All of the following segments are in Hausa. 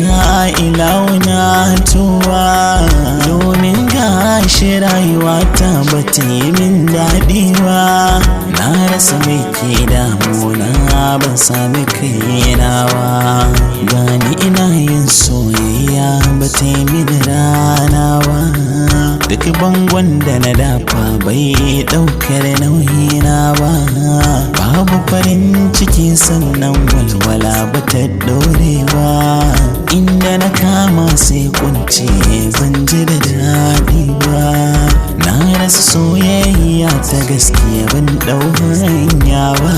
ta ilauna tuwa, domin gashi rayuwa ta bata yi min daɗi ba. Na rasa mai ke damuna, ban sami kaina ba. Gani ina yin soyayya bata yi min rana ba. Duk bangon da na dafa bai ɗaukar nauyina ba. Babu farin ciki sannan walwala bata ɗore ba. Inda na kama sai kunci, ban ji da daɗi ba. Na rasa soyayya ta gaskiya, ban ɗau hanya ba.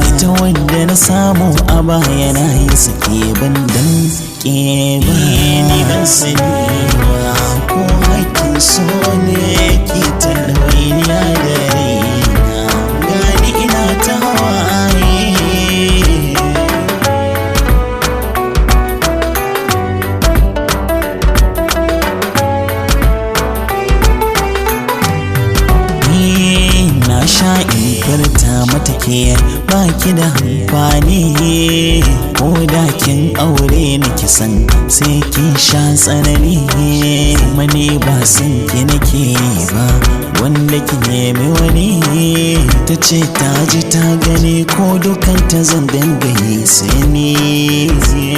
Ita wanda na samu a baya na yi sake, ban damƙe ba. Ni ban sani ba ko hakkin so ne ke ta ɗawainiya da raina, gani ina ta hawaye. Na sha in furta mata ke baki da amfani, ko da kin aure ni kisan sai kin sha tsanani. Kuma ni ba san ki nake ba, wanda ki nemi wani. Ta ce ta ji ta gani, ko dukanta zan dinga yi sai ni.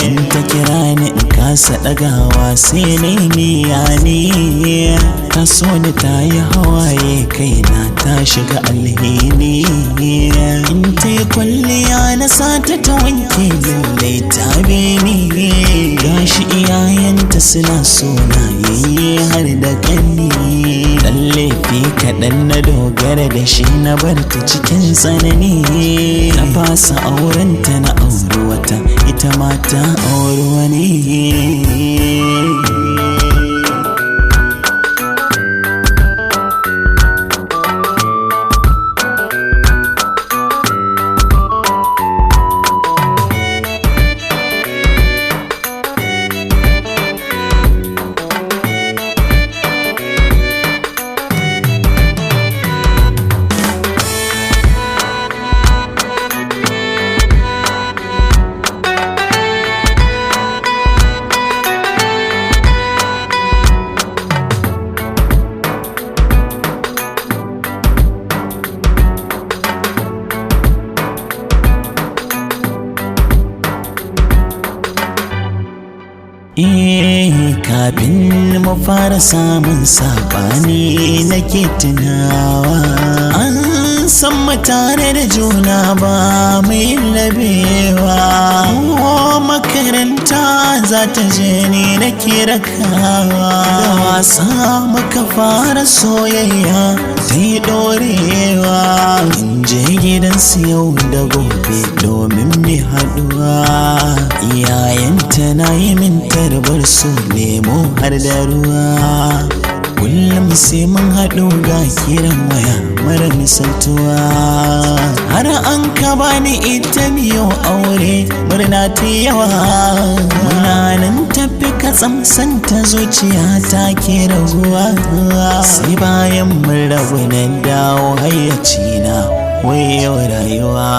In ta kira ni in kasa ɗagawa, sai ni niya ni. Ta so ni ta yi hawaye, kaina ta shiga alhini. In ta yi kwalliya na sata ta wanke, lallai ta beni. Gashi iyayenta suna so na, yayi har da ƙanni. Dan laifi kaɗan na dogara da shi, na bar ta cikin tsanani. Na fasa aurenta na auri wata, ita ma ta auri wani. Kafin mu fara samun saɓani nake tunawa, an san mu tare da juna ba mai labewa. Ko makaranta za ta je ni nake rakawa. Da wasa muka fara soyayya ta yi ɗorewa. In je gidansu yau da gobe domin mu haɗuwa. Iyayenta na yi min tarbar su, lemo har da ruwa. Kullum sai mun haɗu ga kiran waya mara misaltuwa. Har an ka bani ita miyo aure, murna ta yawa. Muna nan tafi katsam santa zuciya ta ke raguwa. Sai bayan mun rabu na dawo hayyacina, wai yau rayuwa.